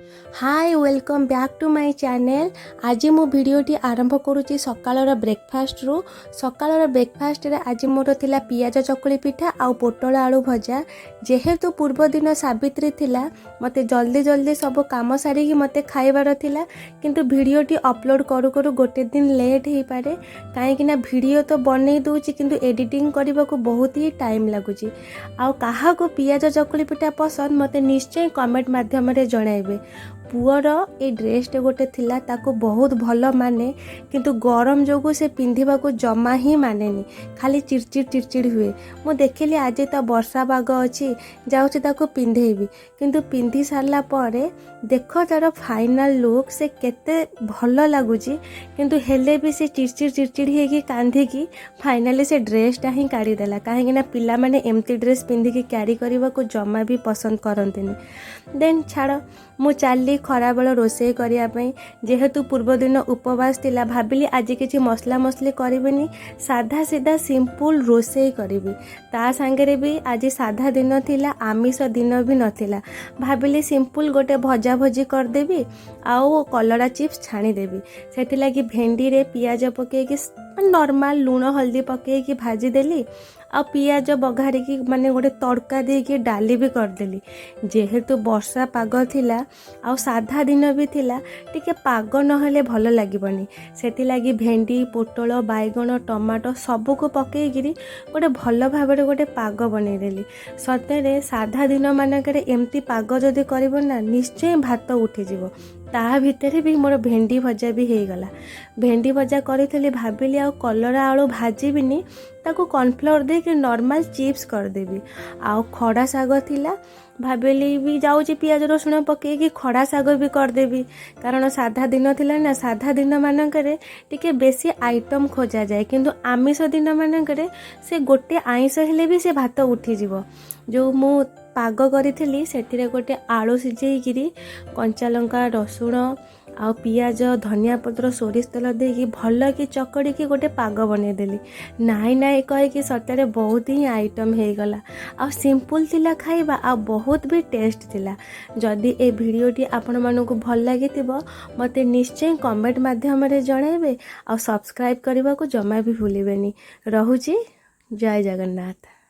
Hi, welcome back to my channel. ଆଜି ମୁଁ ଭିଡ଼ିଓଟି ଆରମ୍ଭ କରୁଛି ସକାଳର ବ୍ରେକଫାଷ୍ଟରୁ। ସକାଳର ବ୍ରେକଫାଷ୍ଟରେ ଆଜି ମୋର ଥିଲା ପିଆଜ ଚକୁଳି ପିଠା ଆଉ ପୋଟଳ ଆଳୁ ଭଜା। ଯେହେତୁ ପୂର୍ବଦିନ ସାବିତ୍ରୀ ଥିଲା, ମୋତେ ଜଲ୍ଦି ଜଲ୍ଦି ସବୁ କାମ ସାରିକି ମୋତେ ଖାଇବାର ଥିଲା। କିନ୍ତୁ ଭିଡ଼ିଓଟି ଅପଲୋଡ଼ କରୁ କରୁ ଗୋଟେ ଦିନ ଲେଟ୍ ହେଇପାରେ, କାହିଁକିନା ଭିଡ଼ିଓ ତ ବନେଇ ଦେଉଛି, କିନ୍ତୁ ଏଡ଼ିଟିଂ କରିବାକୁ ବହୁତ ହି ଟାଇମ୍ ଲାଗୁଛି। ଆଉ କାହାକୁ ପିଆଜ ଚକୁଳି ପିଠା ପସନ୍ଦ, ମୋତେ ନିଶ୍ଚୟ କମେଣ୍ଟ ମାଧ୍ୟମରେ ଜଣାଇବେ। ପୁଅର ଏଇ ଡ୍ରେସ୍ଟେ ଗୋଟେ ଥିଲା, ତାକୁ ବହୁତ ଭଲ ମାନେ, କିନ୍ତୁ ଗରମ ଯୋଗୁଁ ସେ ପିନ୍ଧିବାକୁ ଜମା ହିଁ ମାନେନି, ଖାଲି ଚିଡ଼ଚିଡ଼ ଚିଡ଼ଚିଡ଼ ହୁଏ। ମୁଁ ଦେଖିଲି ଆଜି ତ ବର୍ଷା ପାଗ ଅଛି, ଯାଉଛି ତାକୁ ପିନ୍ଧେଇବି। କିନ୍ତୁ ପିନ୍ଧି ସାରିଲା ପରେ ଦେଖ ତାର ଫାଇନାଲ୍ ଲୁକ୍, ସେ କେତେ ଭଲ ଲାଗୁଛି। କିନ୍ତୁ ହେଲେ ବି ସେ ଚିଡ଼ଚିଡ଼ ଚିଡ଼ଚିଡ଼ ହେଇକି କାନ୍ଦିକି ଫାଇନାଲି ସେ ଡ୍ରେସ୍ଟା ହିଁ କାଢ଼ିଦେଲା, କାହିଁକିନା ପିଲାମାନେ ଏମିତି ଡ୍ରେସ୍ ପିନ୍ଧିକି କ୍ୟାରି କରିବାକୁ ଜମା ବି ପସନ୍ଦ କରନ୍ତିନି। ଦେନ୍ ଛାଡ଼, ମୁଁ ଚାଲିଲି ଖରାବେଳ ରୋଷେଇ କରିବା ପାଇଁ। ଯେହେତୁ ପୂର୍ବଦିନ ଉପବାସ ଥିଲା, ଭାବିଲି ଆଜି କିଛି ମସଲା ମସଲି କରିବିନି, ସାଧା ସିଧା ସିମ୍ପଲ୍ ରୋଷେଇ କରିବି। ତା ସାଙ୍ଗରେ ବି ଆଜି ସାଧା ଦିନ ଥିଲା, ଆମିଷ ଦିନ ବି ନଥିଲା। ଭାବିଲି ସିମ୍ପଲ୍ ଗୋଟେ ଭଜା ଭଜି କରିଦେବି ଆଉ କଲରା ଚିପ୍ସ ଛାଣିଦେବି। ସେଥିଲାଗି ଭେଣ୍ଡିରେ ପିଆଜ ପକାଇକି, ନର୍ମାଲ ଲୁଣ ହଳଦୀ ପକାଇକି ଭାଜିଦେଲି ଆଉ ପିଆଜ ବଘାରିକି, ମାନେ ଗୋଟେ ତଡ଼କା ଦେଇକି ଡାଲି ବି କରିଦେଲି। ଯେହେତୁ ବର୍ଷା ପାଗ ଥିଲା ଆଉ ସାଧା ଦିନ ବି ଥିଲା, ଟିକେ ପାଗ ନହେଲେ ଭଲ ଲାଗିବନି। ସେଥିଲାଗି ଭେଣ୍ଡି, ପୋଟଳ, ବାଇଗଣ, ଟମାଟୋ ସବୁକୁ ପକାଇକିରି ଗୋଟେ ଭଲ ଭାବରେ ଗୋଟେ ପାଗ ବନେଇଦେଲି। ସତରେ ସାଧା ଦିନମାନଙ୍କରେ ଏମିତି ପାଗ ଯଦି କରିବ ନା, ନିଶ୍ଚୟ ଭାତ ଉଠିଯିବ। ତା ଭିତରେ ବି ମୋର ଭେଣ୍ଡି ଭଜା ବି ହେଇଗଲା। ଭେଣ୍ଡି ଭଜା କରିଥିଲି, ଭାବିଲି ଆଉ କଲରା ଆଳୁ ଭାଜିବିନି, ତାକୁ କର୍ଣ୍ଣଫ୍ଲୋର୍ ଦେଇକି ନର୍ମାଲ ଚିପ୍ସ କରିଦେବି। ଆଉ ଖଡ଼ା ଶାଗ ଥିଲା, ଭାବିଲି ବି ଯାଉଛି ପିଆଜ ରସୁଣ ପକାଇକି ଖଡ଼ା ଶାଗ ବି କରିଦେବି, କାରଣ ସାଧା ଦିନ ଥିଲା ନା। ସାଧା ଦିନମାନଙ୍କରେ ଟିକେ ବେଶୀ ଆଇଟମ୍ ଖୋଜାଯାଏ, କିନ୍ତୁ ଆମିଷ ଦିନମାନଙ୍କରେ ସେ ଗୋଟେ ଆଇଁଷ ହେଲେ ବି ସେ ଭାତ ଉଠିଯିବ। ଯେଉଁ ମୁଁ ପାଗ କରିଥିଲି, ସେଥିରେ ଗୋଟେ ଆଳୁ ସିଝେଇକିରି କଞ୍ଚା ଲଙ୍କା, ରସୁଣ ଆଉ ପିଆଜ, ଧନିଆ ପତ୍ର, ସୋରିଷ ତେଲ ଦେଇକି ଭଲକି ଚକଡ଼ିକି ଗୋଟେ ପାଗ ବନେଇଦେଲି। ନାଇଁ ନାଇଁ କହିକି ସତରେ ବହୁତ ହିଁ ଆଇଟମ୍ ହେଇଗଲା। ଆଉ ସିମ୍ପଲ୍ ଥିଲା ଖାଇବା ଆଉ ବହୁତ ବି ଟେଷ୍ଟ ଥିଲା। ଯଦି ଏ ଭିଡ଼ିଓଟି ଆପଣମାନଙ୍କୁ ଭଲ ଲାଗିଥିବ, ମୋତେ ନିଶ୍ଚୟ କମେଣ୍ଟ ମାଧ୍ୟମରେ ଜଣାଇବେ ଆଉ ସବସ୍କ୍ରାଇବ୍ କରିବାକୁ ଜମା ବି ଭୁଲିବେନି। ରହୁଛି, ଜୟ ଜଗନ୍ନାଥ।